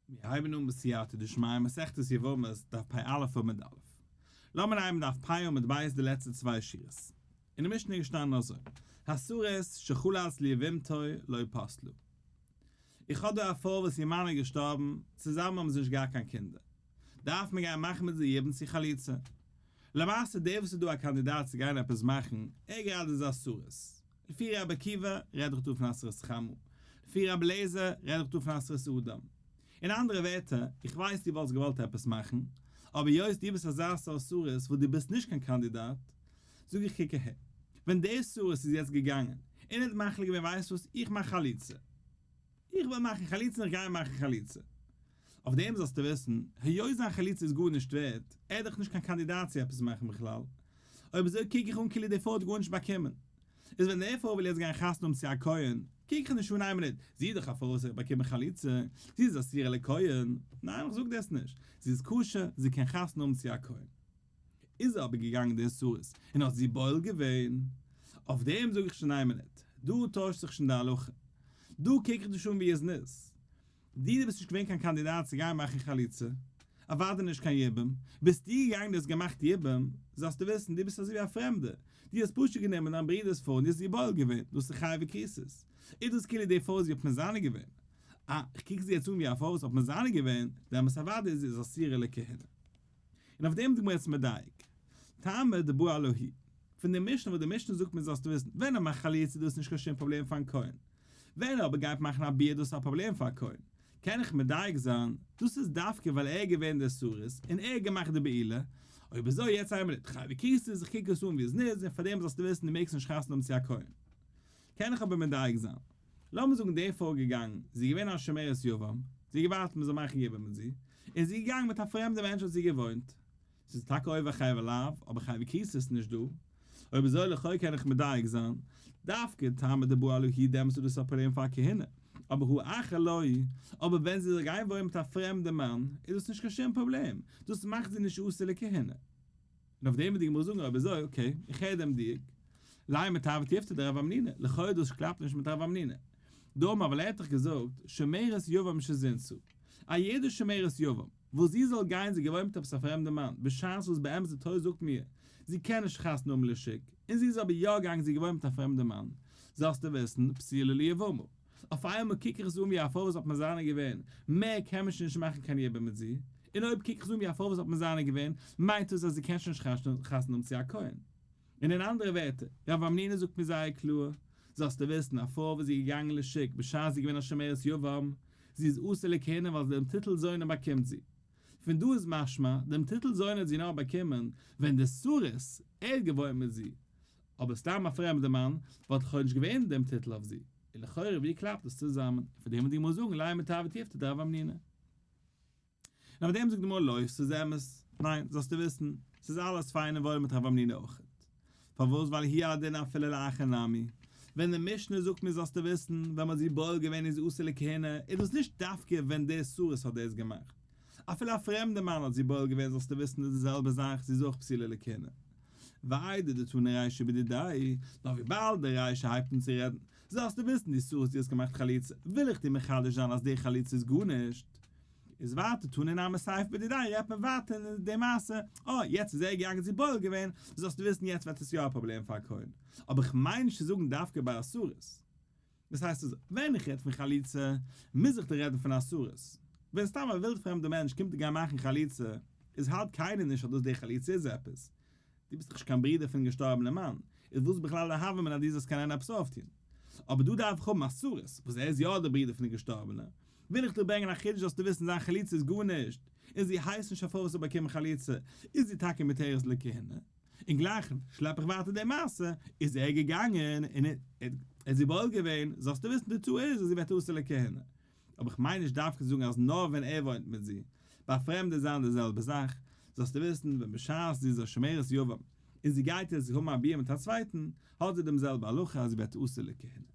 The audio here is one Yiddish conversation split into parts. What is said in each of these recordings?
מיר הייבן אן בסייעתא דשמיא מסכת יבמות דף פ"א עמוד א'. לאמיר הייבן דף פ' עמוד ב' די לעצטע צוויי שורות. אין די משנה איז געשטאנען אזוי, הסריס שחלץ ליבמתו לא פסלה. איך האב דא א פרוי וואס איר מאן איז געשטארבן, צוזאמען האבן זיי נישט געהאט קיין קינדער. דארף מען גיין מאכן מיט זיי יבום צו חליצה. למעשה דער וואס איז דא א קאנדידאט צו גיין עפעס מאכן, ער גראדע איז א סריס. לפי רבי עקיבא רעד איך דא פון א סריס חמה, לפי רבי אליעזר רעד איך דא פון א סריס אדם. אין אנדערע ווערטער, איך ווייס דו וואלסט געוואלט עפעס מאכן, אבער היות דו ביסט אזא סארט סריס וואס דו ביסט נישט קיין קאנדידאט, זאג איך קוק אהער, ווען דער סריס איז יעצט געגאנגען און ער האט מחליט געווען ווייסט וואס, איך מאך חליצה. איך וויל מאכן חליצה און איך גיי מאכן חליצה. אויף דעם זאלסטו וויסן, היות זיין חליצה איז גארנישט ווערט, ער איז דאך נישט קיין קאנדידאט צו עפעס מאכן בכלל, אויב אזוי קוק איך אן כאילו די פרוי האט גארנישט באקומען. איז ווען די פרוי וויל יעצט גיין חתונה האבן צו א כהן, קוק איך נישט אן איין מינוט, זי איז דאך א פרוי וואס האט באקומען חליצה, זי איז אסורה לכהן, ניין איך זאג דאס נישט, זי איז כשר, זי קען חתונה האבן צו א כהן. איז ער אבער געגאנגען די סריס און האט זי בועל געווען. אויף דעם זאג איך שוין איין מינוט, דא טוישט זיך שוין די הלכה. דא קוק איך נישט אן ווי איז ניס. דו דו ביסט נישט געווען קיין קאנדידאט צו גיין מאכן חליצה, אוודאי נישט קיין יבום, ביסטו געגאנגען דו האסט געמאכט יבום, זאלסטו וויסן דו ביסט אזוי ווי א פרעמדער, דו האסט פשוט גענומען דיין ברודער'ס פרוי און דו האסט זי בועל געווען, דאס איז חייבי כריתות. איז דאס כאילו די פרוי זי האט מזנה געווען? אה, איך קוק זי יעצט אן ווי א פרוי וואס האט מזנה געווען, דעמאלס אוודאי איז זי אסורה לכהונה. און אויף דעם איז די גמרא יעצט מדייק. טעמא דבעלה הוא. פון די משנה וואס די משנה זאגט מיר זאלסטו וויסן, ווען ער מאכט חליצה איז דאס נישט קיין שום פראבלעם פארן כהן. ווען ער אבער גייט מאכן א ביאה דאס איז א פראבלעם פאר א כהן. קען איך מדייק זיין, דאס איז דווקא ווייל ער איז געווען דער סריס און ער האט געמאכט די בעילה. אויב אזוי יעצט איין מינוט, חייבי כריתות, איך קוק עס אן ווי עס איז און פאר דעם זאלסטו וויסן דו מעגסט נישט חתונה האבן צו א כהן. קען איך אבער מדייק זיין. לאמיר זאגן די פרוי איז געגאנגען, זי איז געווען א שומרת יבם, זי האט געווארט מען זאל מאכן יבום מיט זי, און זי איז געגאנגען מיט א פרעמדע מענטש האט זי געוואוינט, ס'איז טאקע עובר חייבי לאו, אבער חייבי כריתות איז נישט דא, אויב אזוי לכאו' קען איך מדייק זיין, דווקא טעמא דבעלה הוא דעמאלטס איז דאס א פראבלעם פאר כהונה, אבער הא אחר לא, אבער ווען זי זאל גיין וואוינען מיט א פרעמדע מאן, איז דאס נישט קיין שום פראבלעם, דאס מאכט זי נישט אסור לכהונה. און אויף דעם וועט די גמרא זאגן אויב אזוי okay, איך הער דעם דיוק, לימא תיהוי תיובתא דרב המנונא, לכאו' דאס קלאפט נישט מיט רב המנונא. דאמר ווייל ער האט דאך געזאגט שומרת יבם שזינתה, א יעדע שומרת יבם וואס זי זאל גיין זי געוואוינט מיט עפעס א פרעמדע מאן בשעת וואס באמת די תורה זאגט מיר זי קען נישט חתונה האבן לשוק, און זי איז אבער יא געגאנגען זי געוואוינט מיט א פרעמדע מאן, זאלסטו וויסן, פסולה ליבמה. אויף איינמאל קוק איך עס אן ווי א פרוי וואס האט מזנה געווען, מער קען מען שוין נישט מאכן קיין יבום מיט זי, און אויב קוק איך עס אן ווי א פרוי וואס האט מזנה געווען, מיינט דאס אז זי קען שוין נישט חתונה האבן צו א כהן. און אין אנדערע ווערטער, רב המנונא זאגט מיר זייער קלאר, זאלסטו וויסן, א פרוי וואס איז געגאנגען לשוק בשעת זי איז געווען א שומרת יבם, זי איז אסור לכהונה ווייל דעם טיטל זונה באקומט זי. פון דא איז משמע, דעם טיטל זונה האט זי נאר באקומען ווען די סריס, ער האט געוואוינט מיט זי. אבער סתם א פרעמדע מאן וואלט לכאו' נישט געווען דעם טיטל אויף זי, און לכאורה ווי קלאפט דאס צוזאמען? און פאר דעם וועט די גמרא זאגן לימא תיהוי תיובתא דרב המנונא. און אויף דעם זאגט די גמרא לא, ס'איז אמת, ניין, זאלסטו וויסן, ס'איז אלעס פיין און וואויל מיט רב המנונא אויכעט. פארוואס ווייל הוא הדין אפילו לאחר נמי, ווען די משנה זאגט מיר זאלסטו וויסן, ווען מ'האט זי בועל געווען איז זי אסור לכהונה, איז דאס נישט דווקא ווען דער סריס האט דאס געמאכט. אפילו א פרעמדע מאן האט זי בועל געווען זאלסטו וויסן איז די זעלבע זאך, זי איז אויך פסולה לכהונה. ואיידי דתנא רישא בדידיה, נאר וויבאלד די רישא הייבט אן צו רעדן, זאלסטו וויסן דו סריס דו האסט געמאכט חליצה, וויל איך דיר מחדש זיין אז די חליצה איז גארנישט. איז ווייטער תנא נמי סיפא בדידיה רעדט מען ווייטער אין די מעשה, אה יעצט איז ער געגאנגען זי בועל געווען, זאלסטו וויסן יעצט ווערט עס יא א פראבלעם פאר א כהן, אבער איך מיין נישט צו זאגן דווקא ביי א סריס. דאס הייסט אז ווען איך רעד פון חליצה, מוז איך דיר רעדן פון א סריס. ווען סתם א ווילד פרעמדע מענטש קומט דיר גיין מאכן חליצה, איז האלט קיינער נישט אז דאס די חליצה איז עפעס. דו ביסט דאך נישט קיין ברודער פון געשטארבענע מאן, איז וואס בכלל די הוה אמינא אז דו זאלסט קענען עפעס אויפטון? אבער דא דארף איך האבן א סריס, וואס ער איז יא דער ברודער פון די געשטארבענע. וויל איך דיר ברענגען א חידוש זאלסטו וויסן זיין חליצה איז גארנישט, און זי הייסט נישט א פרוי וואס האט באקומען חליצה, איז זי טאקע מותרת לכהונה. און גלייך שלעפ איך ווייטער די מעשה, איז ער געגאנגען און ער האט זי בועל געווען, זאלסטו וויסן די תאוה איז אז זי ווערט אסור לכהונה. אבער איך מיין נישט דווקא צו זאגן אז נאר ווען ער וואוינט מיט זי, ביי פרעמדע איז זיין די זעלבע זאך, זאלסטו וויסן ווען בשעת זי איז א שומרת יבם און זי גייט יעצט האבן א ביאה מיט א צווייטן, האט זי דעם זעלבע הלכה אז זי ווערט אסור לכהונה.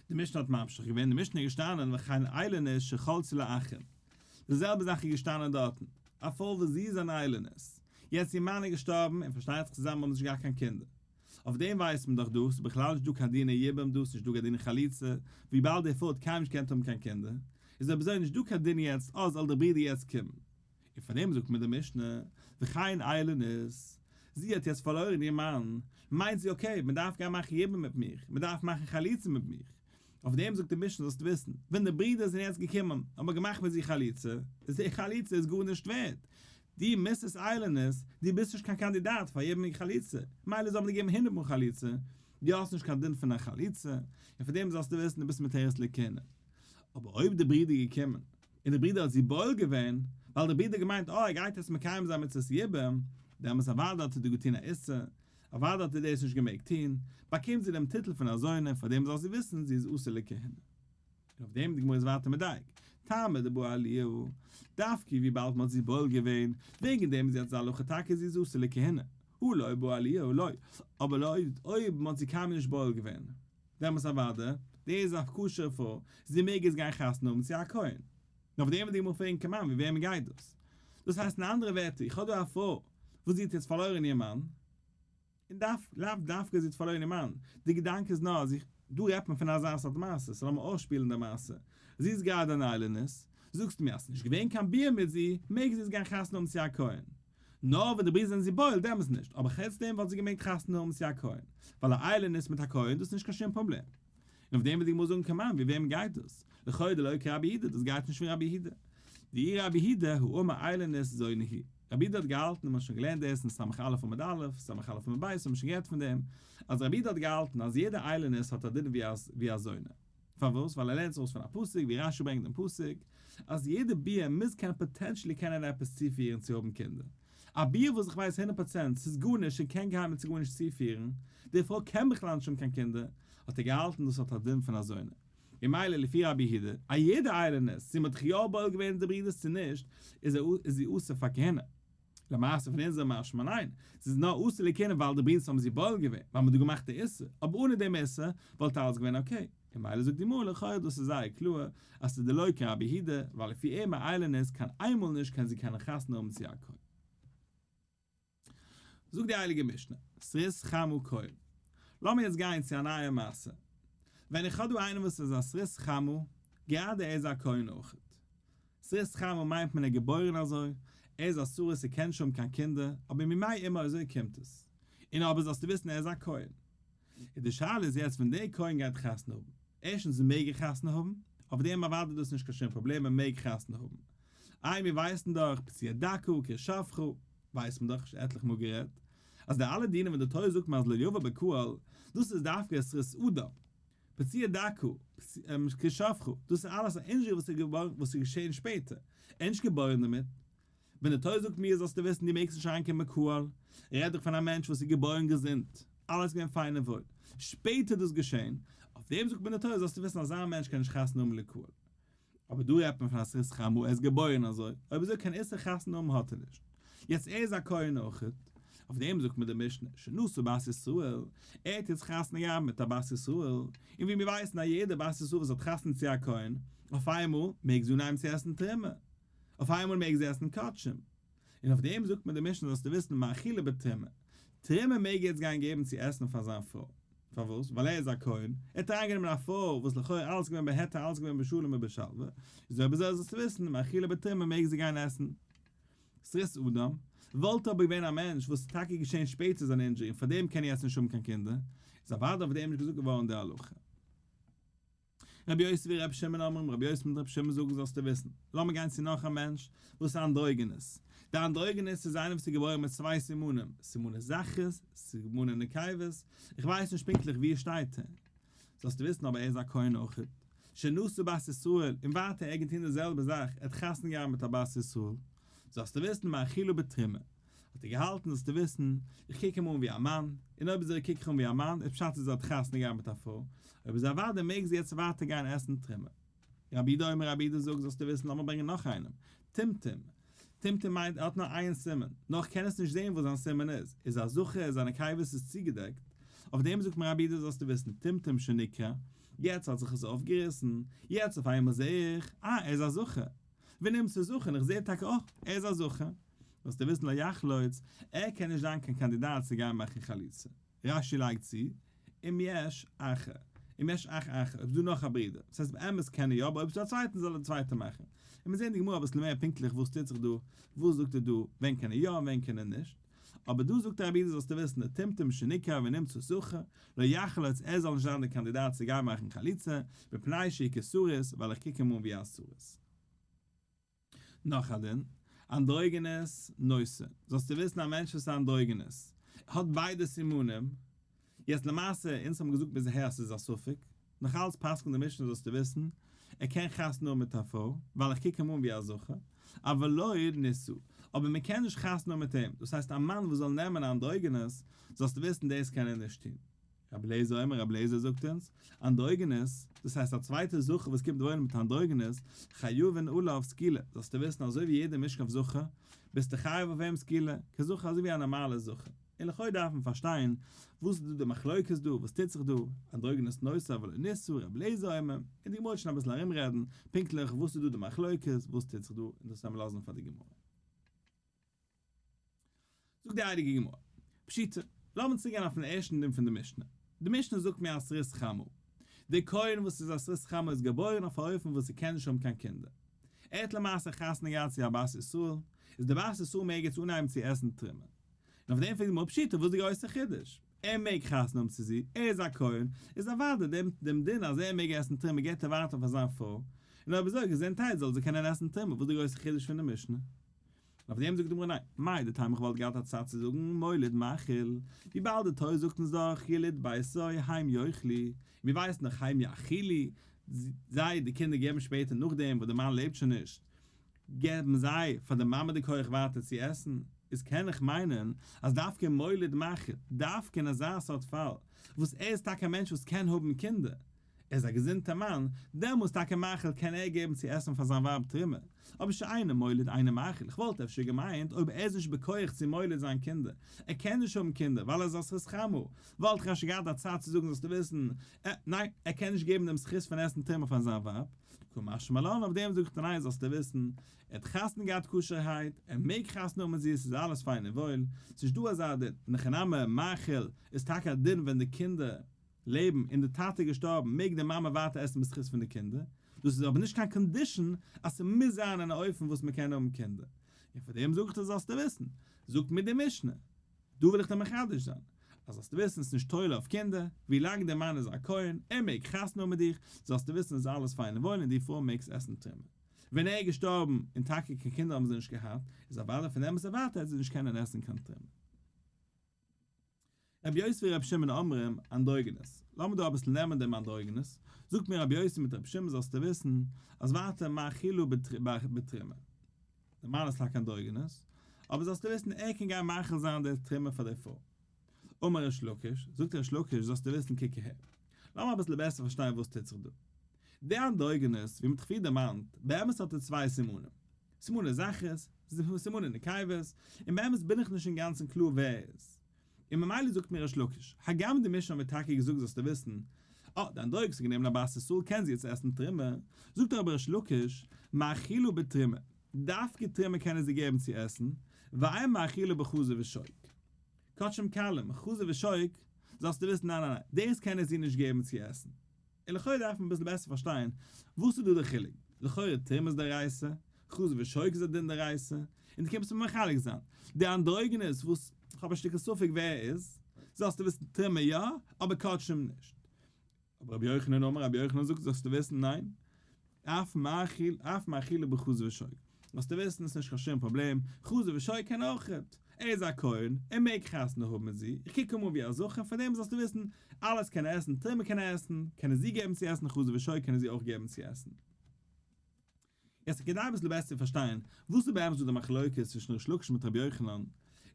די משנה האט ממשיך געווען, די משנה איז געשטאנען וכן איילונית שחלצה לאחים, די זעלבע זאך איז געשטאנען דארטן, א פרוי וואס זי איז אן איילונית, יעצט איר מאן איז געשטארבן און פארשטייט זיך צוזאמען האבן זיי נישט געהאט קיין קינדער, אויף דעם ווייסט מען דאך דא, ס'איז בכלל נישט דא קיין דיני יבום דא, ס'נישט דא קיין דיני חליצה, וויבאלד די פרוי האט קיינמאל נישט געקענט האבן קיין קינדער, איז אויב אזוי נישט דא קיין דין יעצט אז זאל דער ברודער יעצט קומען. און פאר דעם זאגט מיר די משנה, וכן איילונית, זי האט יעצט פארלוירן איר מאן, מיינט זי okay, מען דארף גיין מאכן יבום מיט מיך, מען דארף מאכן חליצה מיט מיך. אויף דעם זאגט די משנה זאלסטו וויסן, ווען די ברידער זענען יעצט געקומען האט מען געמאכט מיט זי חליצה, איז די חליצה איז גארנישט ווערט, דו Mrs. איילונית, דו ביסט נישט קיין קאנדידאט פאר יבום און חליצה, מילא זאל מען דיר געבן 100 מאל חליצה, דו האסט נישט קיין דין פון א חליצה, און פאר דעם זאלסטו וויסן דו ביסט מותרת לכהונה. אבער אויב די ברודער איז געקומען, און די ברודער האט זי בועל געווען, ווייל די ברודער געמיינט אה ער גייט יעצט מקיים זיין מצות יבום, דעמאלס אוודאי האט ער דא געטון א איסור, אוודאי האט ער דאס נישט געמעגט טון, באקומט זי דעם טיטל פון א זונה, פאר דעם זאל זי וויסן זי איז אסור לכהונה. און אויף דעם די גמרא איז ווייטער מדייק, טעמא דבעלוה, דווקא וויבאלד מ'האט זי בועל געווען, וועגן דעם איז יעצט די הלכה טאקע זי איז אסור לכהונה, הא לא בעלוה לא, אבער אויב מ'האט זי קיינמאל נישט בועל געווען, דעמאלס אוודאי, די איז א כשר'ע פרוי, זי מעג יעצט גיין חתונה האבן צו א כהן. און אויף דעם וועט די גמרא פרעגן כמאן ווי וועמען גייט דאס? דאס הייסט אין אנדערע ווערטער, איך האב דא א פרוי וואס זי האט יעצט פארלוירן איר מאן, און דארף, לאו דווקא זי האט פארלוירן איר מאן, די געדאנק איז נאר אז איך, דא רעדט מען פון אזא סארט מעשה, so לאמיר אויסשפילן די מעשה, זי איז גראדע אן איילונית, זאגסטו מיר אז ס'איז נישט געווען קיין ביאה מיט זי, מעג זי יעצט גיין חתונה האבן צו א כהן. נאר ווען די ברידער זענען זי בועל דעמאלס נישט, אבער חוץ דעם וואלט זי געמעגט חתונה האבן צו א כהן, ווייל א איילונית מיט א כהן דאס איז נישט קיין שום פראבלעם. און אויף דעם וועט די גמרא זאגן כמאן ווי וועמען גייט דאס? לכאו' דלא כרבי יהודה, דאס גייט נישט ווי רבי יהודה. דאי רבי יהודה הא אמר איילונית זונה היא. רבי יהודה האט געהאלטן, און מ'האט שוין געלערנט דאס אין סמך א' עמוד א', סמך א' עמוד ב', האט מען שוין גערעדט פון דעם, אז רבי יהודה האט געהאלטן אז יעדע איילונית האט א דין ווי א זונה. פארוואס? ווייל ער לערנט עס אויס פון א פסוק, ווי רש"י ברענגט דעם פסוק, אז יעדע ביאה מוז קענען potentially קענען עפעס צופירן צו האבן קינדער. א ביאה וואס איך ווייס 100% ס'איז גארנישט און קען קיינמאל צו גארנישט צופירן, די פרוי קען בכלל נישט האבן קיין קינדער, האט ער געהאלטן דאס האט א דין פון א זונה. ממילא לפי רבי יהודה, א יעדע איילונית, צו מ'האט זיך יא בועל געווען די ברידערס צו נישט, איז זי אסור פאר כהונה. למעשה פון אונזער משמע ניין, זי איז נאר אסור לכהונה ווייל די ברידערס האבן זי בועל געווען, ווייל מ'האט דא געמאכט די איסור, אבער אנע דעם איסור וואלט אלעס געווען okay. ממילא זאגט די גמרא לכאורה דאס איז זייער קלאר אז ס'איז דלא כרבי יהודה, ווייל לפי אים א איילונית קיין איינמאל נישט קען זי קענען חתונה האבן צו א כהן. זאגט די הייליגע משנה, סריס חמה כהן. לאמיר יעצט גיין צו א נייע מעשה. ווען איך האב דא איינעם וואס איז א סריס חמה, גראדע ער איז א כהן אויכעט. סריס חמה מיינט מען ער געבוירן אזוי, ער איז א סריס ער קען נישט האבן קיין קינדער, אבער ממאי אמו אזוי קומט עס. און אבער זאלסטו וויסן ער איז א כהן. און די שאלה איז יעצט ווען דער כהן גייט חתונה האבן, ערשטנס מעג ער חתונה האבן? אויף דעם אוודאי דאס נישט קיין שום פראבלעם מען מעג חתונה האבן. איי מיר ווייסן דאך פצוע דכא כרשפך, ווייסט מען דאך, שוין עטליכע מאל גערעדט, אז די אלע דינים ווען די תורה זאגט מען אז לא יבא בקהל, דאס איז דווקא סריס אדם, פצוע דכא, כרשפך, דאס איז אלעס א injury וואס איז געווארן וואס איז געשען שפעטער, ער איז נישט געבוירן דערמיט. ווען די תורה זאגט מיר זאלסטו וויסן דו מעגסט נישט אריינקומען בקהל, רעד איך פון א מענטש וואס איז געבוירן געזונט, אלעס געווען פיין און וואויל, שפעטער איז דאס געשען, אויף דעם זאגט מיר די תורה זאלסטו וויסן אזא מענטש קען נישט חתונה האבן לקהל. אבער דא רעדט מען פון א סריס חמה, ער איז געבוירן אזוי, אויב אזוי קיין איסור חתונה האבן האט ער נישט. יעצט ער איז א כהן אויכעט, אויף דעם זאגט מיר די משנה, שנשא בת ישראל, ער האט יעצט חתונה געהאט מיט א בת ישראל, און ווי מיר ווייסן א יעדע בת ישראל וואס האט חתונה צו א כהן, אויף איינמאל מעג זי אנהייבן צו עסן תרומה, אויף איינמאל מעג זי עסן קדשים. און אויף דעם זאגט מיר די משנה זאלסטו וויסן מאכילה בתרומה, תרומה מעג ער יעצט גיין געבן צו עסן פאר זיין פרוי. פארוואס? ווייל ער איז א כהן, ער האט אריינגענומען א פרוי וואס לכאורה אלעס געווען בהיתר אלעס געווען בשלום ובשלווה, איז אויב אזוי זאלסטו וויסן מאכילה בתרומה מעג זי גיין עסן. סריס אדם, וואלט אבער געווען א מענטש וואס איז טאקע געשען שפעטער זיין injury און פארדעם קען ער יעצט נישט האבן קיין קינדער, איז אוודאי אויף דעם נישט געזאגט געווארן די הלכה. רבי יוסי ורבי שמעון אומרים, רבי יוסי מיט רבי שמעון זאגן זאלסטו וויסן, לאמיר גיין צו נאך א מענטש וואס איז אנדרוגינוס. דער אנדרוגינוס איז איינער וואס איז געבוירן מיט צוויי סימנים, סימני זכרות, סימני נקבות, איך ווייס נישט פונקטליך וואו ער שטייט. זאלסטו וויסן אבער ער איז א כהן אויכעט. שנשא בת ישראל, און ווייטער ער האט געטון די זעלבע זאך, ער האט חתונה געהאט מיט א בת ישראל. זאלסטו וויסן מאכילה בתרומה. האט ער געהאלטן זאלסטו וויסן, איך קוק אים אן ווי א מאן, און אויב אזוי קוק איך אן ווי א מאן, איז פשט אז ער האט חתונה געהאט מיט א פרוי, אויב אזוי אוודאי מעג זי יעצט ווייטער גיין עסן תרומה. רבי יהודה אומר רבי יהודה זאגט זאלסטו וויסן לאמיר ברענגען נאך איינעם, טומטום. טומטום מיינט ער האט נאר איין סימן, נאר איך קען עס נישט זען וואס זיין סימן איז, איז א זכר איז א נקבה עס איז צוגעדעקט, אויף דעם זאגט מיר רבי יהודה זאלסטו וויסן, טומטום שנקרע, יעצט האט זיך עס אויפגעריסן, יעצט אויף איינמאל זע איך, אה ער איז א זכר. ונמצא זכר און איך זע טאקע אה ער איז א זכר. זאלסטו וויסן לא יחלוץ, ער קען נישט זיין קיין קאנדידאט צו גיין מאכן חליצה. רש"י לייגט צו, אם יש אחר. אם יש אח אחר, אויב איז דא נאך א ברודער, דאס הייסט באמת קען ער יא, אבער אויב איז דא א צווייטן זאל דער צווייטער מאכן. און מיר זעהן אין די גמרא אביסל מער פונקטליך וואס טוט זיך דא, וואס זאגט ער דא, ווען קען ער יא און ווען קען ער נישט. אבער דא זאגט רבי יהודה זאלסטו וויסן די טומטום שניכר ונמצא זכר, לא יחלוץ ער זאל נישט זיין דער קאנדידאט צו גיין מאכן חליצה, מפני שהוא כסריס, ווייל איך קוק אים אן ווי א סריס. נאך א דין, אנדרוגינוס נושא, זאלסטו וויסן א מענטש וואס איז אנדרוגינוס, האט ביידע סימנים, יעצט למעשה, אונז האבן געזאגט ביז אהער אז ס'איז א ספק, נאך אלץ פסק'נט די משנה זאלסטו וויסן, ער קען חתונה האבן מיט א פרוי, ווייל איך קוק אים אן ווי א זכר, אבל לא נישא, אבער מען קען נישט חתונה האבן מיט אים, דאס הייסט א מאן וואס זאל נעמען א אנדרוגינוס, זאלסטו וויסן דאס קען ער נישט טון. רבי אליעזר אומר, רבי אליעזר זאגט אונז, אנדרוגינוס, דאס הייסט א צווייטע זכר וואס קומט וואוינען מיט אנדרוגינוס, חייבין עליו סקילה, זאלסטו וויסן אזוי ווי יעדער משכב זכר, ביסטו חייב אויף אים סקילה, כזכר אזוי ווי א נארמאלע זכר. און לכאו' דארף מען פארשטיין, וואס איז דא די מחלוקת דא, וואס טוט זיך דא, אנדרוגינוס נושא אבל לא נישא, רבי אליעזר אומר, און די גמרא וועט שוין אביסל ארומרעדן, פונקטליך וואס איז דא די מחלוקת, וואס טוט זיך דא, און דאס וועלן מיר לאזן פאר די גמרא. זאגט די הייליגע גמרא, פשיטא, לאמיר צוגיין אויפן ערשטן דין פון די משנה, די משנה זאגט מיר א סריס חמה, דער כהן וואס איז א סריס חמה איז געבוירן אויף א אופן וואס ער קען נישט האבן קיין קינדער, ער האט למעשה חתונה געהאט צו א בת ישראל, איז די בת ישראל מעג יעצט אנהייבן צו עסן תרומה, און אויף דעם פרעגט די גמרא פשיטא וואס איז די גרויסע חידוש? ער מעג חתונה האבן צו זי, ער איז א כהן, איז אוודאי דעם דעם דין אז ער מעג עסן תרומה געבט ער ווייטער פאר זיין פרוי, און אויב אזוי געזונטהייט זאל זי קענען עסן תרומה, וואס איז די גרויסע חידוש פון די משנה? אויף דעם זאגט די גמרא ניין, מהו דתימא איך וואלט געהאט א צד צו זאגן מוליד מאכיל, וויבאלד די תורה זאגט אונז דאך יליד ביתו הם יאכלו, און מיר ווייסן דאך הם יאכילו, זיי די קינדער געבן שפעטער נאכדעם וואס די מאן לעבט שוין נישט, געבן זיי פאר די מאמע די כח ווייטער צו עסן, איז קען איך מיינען אז דווקא מוליד מאכיל, דווקא אין אזא סארט פאל, וואס ער איז טאקע א מענטש וואס קען האבן קינדער, ער איז א געזונטער מאן, דעמאלס טאקע מאכיל קען ער געבן צו עסן פאר זיין ווייב תרומה, אבער שאינו מוליד אינו מאכיל, איך וואלט אפשר געמיינט אויב ער איז נישט בכח צו מוליד זיין קינדער, ער קען נישט האבן קינדער ווייל ער איז א סריס חמה, וואלט איך אפשר געהאט א צד צו זאגן זאלסטו וויסן, עה, ניין, ער קען נישט געבן דעם זכות פון עסן תרומה פאר זיין ווייב, קא משמע לן אויף דעם זאג איך דיר ניין זאלסטו וויסן, ער האט חתונה געהאט כשר'הייט, ער מעג חתונה האבן מיט זי, עס איז אלעס פיין און וואויל, ס'נישט דא אזא דין, אין הכי נמי מאכיל איז טאקע א דין ווען די קינדער לעבן און די טאטע איז געשטארבן מעג די מאמע ווייטער עסן בזכות פון די קינדער, דאס איז אבער נישט קיין condition אז ס'מוז זיין אין א אופן וואס מ'קען האבן קינדער, און פאר דעם זאג איך דיר זאלסטו וויסן, זאגט מיר די משנה, דא וויל איך דיר מחדש זיין, אז זאלסטו וויסן ס'איז נישט תולה אויף קינדער, ווי לאנג דער מאן איז א כהן, ער מעג חתונה האבן מיט דיך, זאלסטו וויסן איז אלעס פיין און וואויל און די פרוי מעגסט עסן תרומה. ווען ער איז געשטארבן און טאקע קיין קינדער האבן זיי נישט געהאט, איז אוודאי פון דעמאלטס און ווייטער וועט זי נישט קענען עסן קיין תרומה. רבי יוסי ורבי שמעון אומרים, אנדרוגינוס. לאמיר דא אביסל נעמען דעם אנדרוגינוס. זאגט מיר רבי יוסי מיט רבי שמעון זאלסטו וויסן, אז ווייטער מאכילו בתרומה. דער מאן איז טאקע אנדרוגינוס, אבער זאלסטו וויסן ער קען גיין מאכיל זיין די תרומה פאר די פרוי. אמר ריש לקיש, זאגט ריש לקיש, זאלסטו וויסן קוק אהער. לאמיר אביסל בעסער פארשטיין וואס טוט זיך דא. דער אנדרוגינוס, ווי מען האט פריער דערמאנט, באמת האט ער צוויי סימנים. סימני זכרות, סימני נקבות, און באמת בין איך נישט אינגאנצן קלאר ווער ער איז. און ממילא זאגט מיר ריש לקיש, הגם די משנה האט מיר טאקע געזאגט זאלסטו וויסן, אה, די אנדרוגינוס האט גענומען א בת ישראל קען זי יעצט עסן תרומה, זאגט אבער ריש לקיש, מאכילה בתרומה, דווקא תרומה קען ער זי געבן צו עסן, ואין מאכילה בחזה ושוק. קדשים קלים, חזה ושוק, זאלסטו וויסן ניין ניין ניין, דאס קען ער זי נישט געבן צו עסן. און לכאורה דארף מען אביסל בעסער פארשטיין וואס איז דא די חילוק, לכאורה תרומה איז דאורייתא, חזה ושוק איז א דין דאורייתא, און דו קומסט מיר מחלק זיין, די אנדרוגינוס וואס כ'האב א שטיקל ספק ווער ער איז, זאלסטו וויסן תרומה יא, אבער קדשים נישט. אבער רבי יוחנן אמר רבי יוחנן זאגט זאלסטו וויסן ניין, אף מאכיל אף מאכילה בחזה ושוק. זאלסטו וויסן ס'נישט קיין שום פראבלעם, חזה ושוק קען אויכעט, ער איז א כהן, ער מעג חתונה האבן מיט זי, איך קוק אים אן ווי א זכר, פאר דעם זאלסטו וויסן, אלעס קען ער עסן, תרומה קען ער עסן, קען ער זי געבן צו עסן, חזה ושוק קען ער זי אויך געבן צו עסן. יעצט כדי אביסל בעסער צו פארשטיין וואס איז באמת דא די מחלוקת צווישן ריש לקיש מיט רבי יוחנן,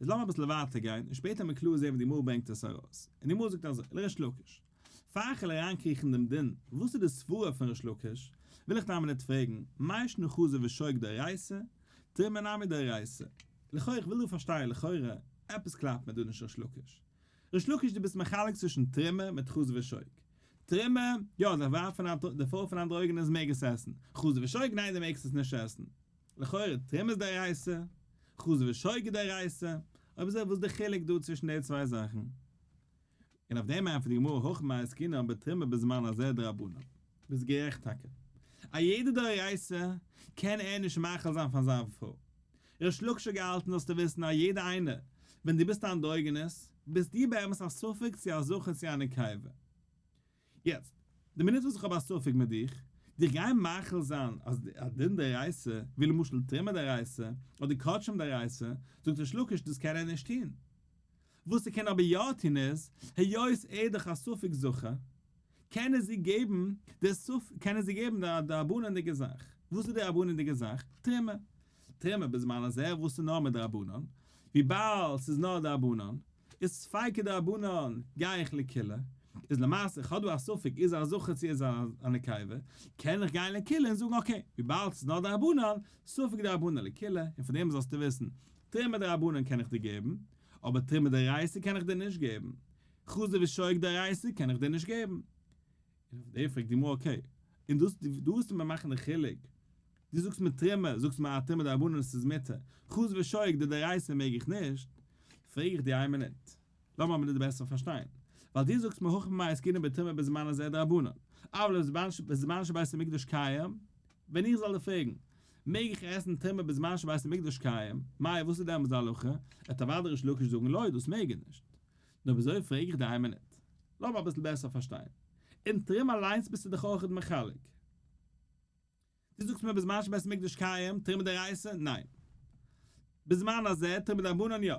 איז לאמיר אביסל ווייטער גיין און שפעטער וועט מען קלאר זען ווי די גמרא ברענגט עס ארויס. און די גמרא זאגט אזוי, לריש לקיש, פאר איך וועל אריינקריכן דעם דין וואס איז די סברה פון ריש לקיש, וויל איך דא א מינוט פרעגן, מאי שנא חזה ושוק דאורייתא, תרומה נמי דאורייתא? לכאו' איך וויל דא פארשטיין לכאורה, עפעס קלאפט מיר דא נישט ריש לקיש. ריש לקיש דו ביסט מחלק צווישן תרומה מיט חזה ושוק. תרומה, יא די ווייב פון די פרוי פון אנדרוגינוס מעג עס עסן. חזה ושוק ניין דו מעגסט עס נישט עסן. לכאורה תרומה איז דאורייתא, חזה ושוק איז דאורייתא, אויב אזוי וואס איז די חילוק דא צווישן די צוויי זאכן? און אויף דעם ענטפערט די גמרא הכא במאי עסקינן בתרומה בזמן הזה דרבנן. ביסט גערעכט טאקע. א יעדע דאורייתא קען ער נישט מאכיל זיין פאר זיין פרוי. ריש לקיש האט געהאלטן זאלסטו וויסן א יעדע איינער ווען דו ביסט א אנדרוגינוס ביסטו באמת א ספק צו א זכר צו א נקבה. יעצט, די מינוט וואס איך האב א ספק מיט דיך, דיך גיין מאכיל זיין אז א דין דאורייתא, ווי למשל תרומה דאורייתא, אדער קדשים דאורייתא, זאגט ריש לקיש דאס קען ער נישט טון. וואס ער קען אבער יא טון איז, היות ער איז דאך א ספק זכר, קען ער זי געבן די ספק, קען ער זי געבן די דרבנן'דיגע זאך. וואס איז די דרבנן'דיגע זאך? תרומה. תרומה בזמן הזה וואס איז נאר מדרבנן, וויבאלד ס'איז נאר דרבנן, איז ספיקא דרבנן גיי איך לקולא, איז למעשה איך האב דא א ספק איז ער א זכר צו איז ער א נקבה, קען איך גיין לקולא און זאגן okay, וויבאלד ס'איז נאר דרבנן, ספק דרבנן לקולא, און פון דעם זאלסטו וויסן, תרומה דרבנן קען איך דיר געבן, אבער תרומה דאורייתא קען איך דיר נישט געבן, חזה ושוק דאורייתא קען איך דיר נישט געבן. און אויף דעם פרעגט די גמרא okay, און דאס דא וועסטו מיר מאכן די חילוק, דו זאגסט מיר תרומה, זאגסט מיר א תרומה דרבנן עס איז מותר, חזה ושוק די דאורייתא מעג איך נישט, פרעג איך דיר איין מינוט, לאמיר א מינוט בעסער פארשטיין, ווייל דו זאגסט מיר הכא במאי עסקינן בתרומה בזמן הזה דרבנן, אבל בזמן שבית המקדש קיים, ווען איך זאל דיר פרעגן, מעג איך עסן תרומה בזמן שבית המקדש קיים, מאי וואס איז דעמאלטס די הלכה, וועט אוודאי ריש לקיש זאגן לא דאס מעג ער נישט. נאר וויאזוי פרעג איך דיר איין מינוט, לאמיר אביסל בעסער פארשטיין, אין תרומה אליינס ביסטו דאך אויכעט מחלק, דו זאגסט מיר בזמן שבית המקדש קיים, תרומה דאורייתא? ניין. בזמן הזה, תרומה דרבנן יא.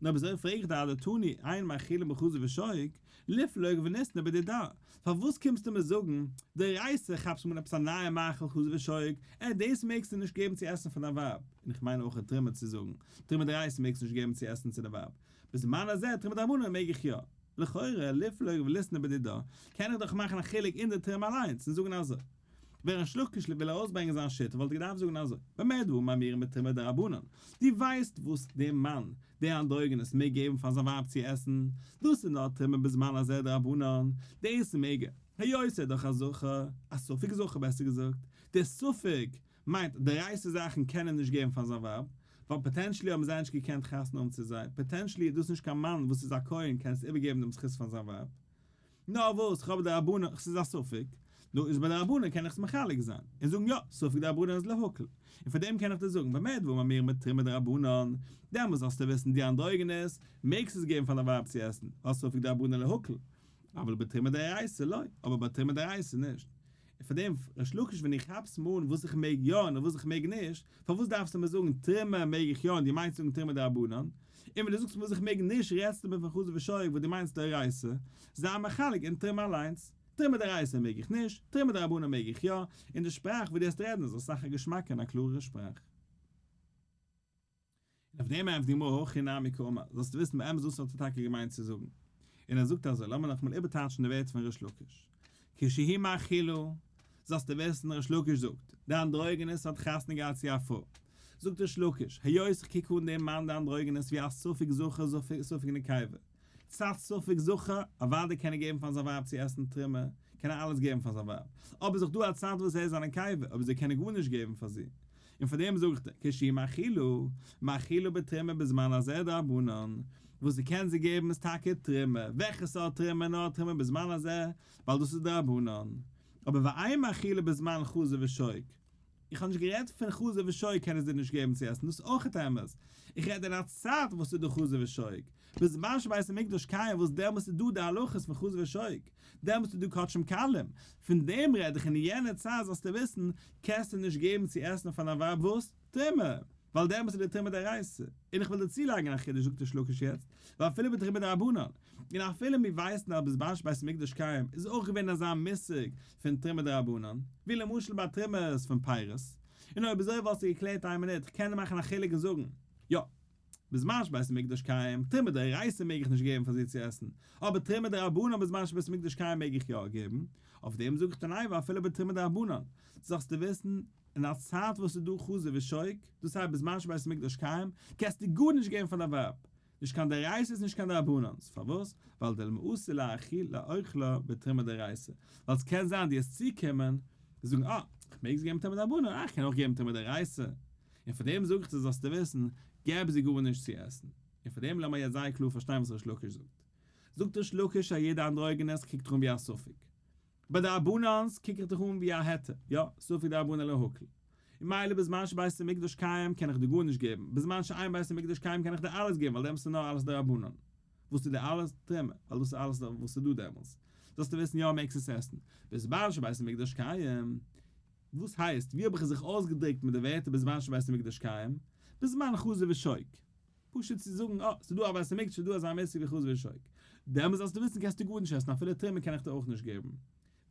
נאר וויאזוי פרעג איך דיר אדתני אין מאכילין בחזה ושוק, ליפלוג וניתני בדידה, פארוואס קומסטו מיר זאגן דאורייתא כאפסט מיר אן עפעס א נייע מאכל חזה ושוק, אה דאס מעגסטו נישט געבן צו עסן פאר דיין ווייב, און איך מיין אויך תרומה צו זאגן, תרומה דאורייתא מעגסטו נישט געבן צו עסן צו די ווייב, בזמן הזה תרומה דרבנן מעג איך יא. לכאורה ליפלוג וליתני בדידה, קען איך דאך מאכן א חילוק אין די תרומה אליינס און זאגן אזוי. ווען ריש לקיש וויל ארויסברענגען זיין שיטה וואלט ער געדארפט זאגן אזוי, במה דברים אמורים בתרומה דרבנן, דו ווייסט וואס דער מאן, דער אנדרוגינוס, מעג געבן פאר זיין ווייב צו עסן, דאס איז נאר תרומה בזמן הזה דרבנן, דאס מעג ער, היות ער איז דאך א זכר, א ספק זכר בעסער געזאגט, דער ספק מיינט דאורייתא זאכן קען ער נישט געבן פאר זיין ווייב, ווייל potentially האבן זיי נישט געקענט חתונה האבן צו זיי, potentially איז דאס נישט קיין מאן וואס איז א כהן קען עס איבערגעבן דעם זכות פאר זיין ווייב. נאר וואס, כ'האב דרבנן, ס'איז א ספק, נו איז ביי דרבנן קען איך עס מחלק זיין, און זאגן יא, ספק דרבנן איז להקל, און פאר דעם קען איך דיר זאגן, במה דברים אמורים בתרומה דרבנן, דעמאלס זאלסטו וויסן די אנדרוגינוס, מעגסט עס געבן פאר דיין ווייב צו עסן, ווייל ספק דרבנן להקל, אבל בתרומה דאורייתא לא, אבער ביי תרומה דאורייתא נישט. און פאר דעם ריש לקיש ווען איך כאפ מיר אן וואס איך מעג יא און וואס איך מעג נישט, פארוואס דארפסטו מיר זאגן תרומה מעג איך יא און דו מיינסט זאגן תרומה דרבנן? און ווען דו זאגסט מיר וואס איך מעג נישט רעדסטו מיר פון חזה ושוק וואס דו מיינסט דאורייתא, זיי מחלק אין תרומה אליינס, תרומה דאורייתא מעג איך נישט, תרומה דרבנן מעג איך יא, און די שפראך וואס דו האסט רעדן איז אסאך א געשמאקע און א קלארערע שפראך. און אויף דעם ענטפערט די גמרא הכי נמי קאמר, זאלסטו וויסן באמת וואס האט ער טאקע געמיינט צו זאגן. און ער זאגט אזוי, לאמיר נאכאמאל איבערטייטשן די ווערטער פון ריש לקיש. כשהיא מאכילה, זאלסטו וויסן, ריש לקיש זאגט, דער אנדרוגינוס האט חתונה געהאט צו א פרוי. זאגט ריש לקיש, היות איך קוק אן דעם מאן דער אנדרוגינוס ווי א ספק זכר ספק נקבה, צד ספק זכר, אוודאי קען ער געבן פאר זיין ווייב צו עסן תרומה, קען ער אלעס געבן פאר זיין ווייב, אבער איז דאך דא א צד וואס ער איז א נקבה, אבער זי קען ער גארנישט געבן פאר זי. און פאר דעם זאגט ער, כשהיא מאכילה, מאכילה בתרומה בזמן הזה דרבנן, וואס זי קען זי געבן איז טאקע תרומה, וועלכע סארט תרומה? נאר תרומה בזמן הזה, ווייל דאס איז דרבנן. אבער ואין מאכילה בזמן חזה ושוק, איך האב נישט גערעדט פון חזה ושוק קען עס דיר נישט געבן צו עסן, דאס איז אויכעט אמת, איך רעד אין א צייט וואס איז דא חזה ושוק, בזמן שבית המקדש קיים וואס דעמאלטס איז דא די הלכות פון חזה ושוק, דעמאלטס איז דא קדשים קלים, פון דעם רעד איך אין יענע צייט זאלסטו וויסן קענסטו נישט געבן צו עסן פאר דיין ווייב וואס? תרומה! ווייל דעמאלטס איז די תרומה דאורייתא. און איך וויל דיר צולייגן א חידוש זאגט ריש לקיש יעצט, ואפילו בתרומה דרבנן, און אפילו מיר ווייסן אז בזמן שבית המקדש קיים איז אויך געווען אזא מושג פון תרומה דרבנן, ווי למשל ביי תרומות פון פירות, און אויב אזוי וואלסטו געקלערט איין מינוט איך קען מאכן א חילוק און זאגן, יא, בזמן שבית המקדש קיים, תרומה דאורייתא מעג איך נישט געבן פאר זי צו עסן, אבער תרומה דרבנן בזמן שבית המקדש קיים מעג איך יא געבן, אויף דעם זאג איך דיר ניין ואפילו בתרומה דרבנן, זאלסטו וויסן, אין א צייט וואס איז דא חזה ושוק, דאס הייסט בזמן שבית המקדש קיים, קענסטו גארנישט געבן פאר דיין ווייב, נישט קיין דאורייתא'ס נישט קיין דרבנן'ס, פארוואס? ווייל דלמא אתי לאוכלה בתרומה דאורייתא, ווייל ס'קען זיין דו וועסט צוקומען און זאגן אה, כ'מעג עס געבן תרומה דרבנן, אה, כ'קען אויך געבן תרומה דאורייתא, און פאר דעם זאג איך דיר זאלסטו וויסן, געב זי גארנישט צו עסן. און פאר דעם לאמיר יעצט זייער קלאר פארשטיין וואס ריש לקיש זאגט. זאגט ריש לקיש אז יעדע אנדרוגינוס קוקט ער אן ווי א ספק. ביי דרבנן'ס קוק איך דיך אן ווי א היתר, יא, ספק דרבנן להקל. און מילא בזמן שבית המקדש קיים קען איך דיר גארנישט געבן, בזמן שאין בית המקדש קיים קען איך דיר אלעס געבן ווייל דעמאלס איז נאר אלעס דרבנן. וואס איז די אלעס? תרומה, ווייל דאס איז אלעס וואס איז דא דעמאלס. זאלסטו וויסן יא מעגסט עס עסן. בזמן שבית המקדש קיים. וואס הייסט? ווי האב איך זיך אויסגעדרוקט מיט די ווערטער בזמן שבית המקדש קיים? בזמן חזה ושוק. פשוט צו זאגן אה, ס'איז דא א בית המקדש, ס'איז דא אזא מושג ווי חזה ושוק. דעמאלס זאלסטו וויסן קענסטו גארנישט עסן, אפילו תרומה קען איך דיר אויך נישט געבן.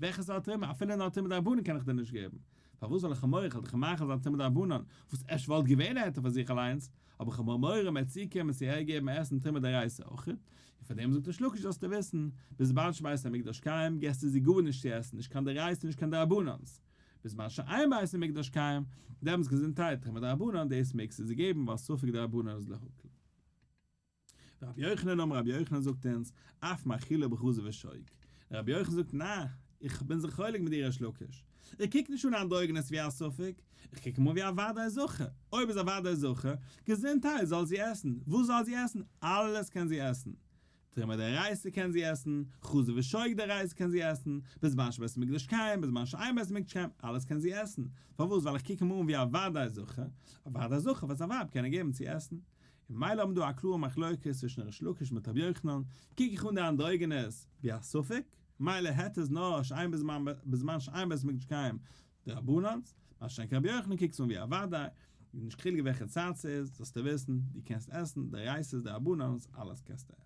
וועלכע סארט תרומה? אפילו נאר תרומה דרבנן קען איך דיר נישט געבן. פארוואס זאל איך מורא איך וועל דיך מאכיל זיין תרומה דרבנן, וואס אפשר וואלט געווען א היתר פאר זיך אליינס, אבער איך האב מורא מ'וועט צוקומען צו איר געבן עסן תרומה דאורייתא אויך, און פאר דעם זאגט ריש לקיש זאלסטו וויסן, בזמן שבית המקדש קיים געסטו זי גארנישט צו עסן, נישט קיין דאורייתא נישט קיין דרבנן'ס. בזמן שאין בית המקדש קיים, דעמאלטס געזונטהייט, תרומה דרבנן, דאס מעגסטו זי געבן ווייל ספק דרבנן איז להקל. רבי יוחנן אמר רבי יוחנן זאגט אונז, אף מאכילה בחזה ושוק. רבי יוחנן זאגט ניין, איך בין זיך חולק מיט דיר ריש לקיש. איך קוק נישט אן אנדרוגינוס ווי א ספק, איך קוק אים אן ווי א וודאי זכר. אויב איז א וודאי זכר, געזונטהייט זאל זי עסן. וואס זאל זי עסן? אלעס קען זי עסן. תרומה דאורייתא קען זי עסן, חזה ושוק דאורייתא קען זי עסן, בזמן שבית המקדש קיים, בזמן שאין בית המקדש קיים, אלעס קען זי עסן. פארוואס? ווייל איך קוק אים אן ווי א וודאי זכר. א וודאי זכר וועט זיין ווייב קענען געבן צו עסן. און ממילא האבן דא א קלארע מחלוקת צווישן ריש לקיש מיט רבי יוחנן, קוק איך אן די אנדרוגינוס ווי א ספק, מילא היתר איז נאר שאין בזמן בזמן שאין בית המקדש קיים דרבנן'ס, מה שאין כן רבי יוחנן קוקט עס אן ווי א וודאי, איז נישט קיין חילוק וועלכע צייט ס'איז, זאלסטו וויסן, דו קענסט עסן, דאורייתא'ס דרבנן'ס, אלעס קענסטו עסן.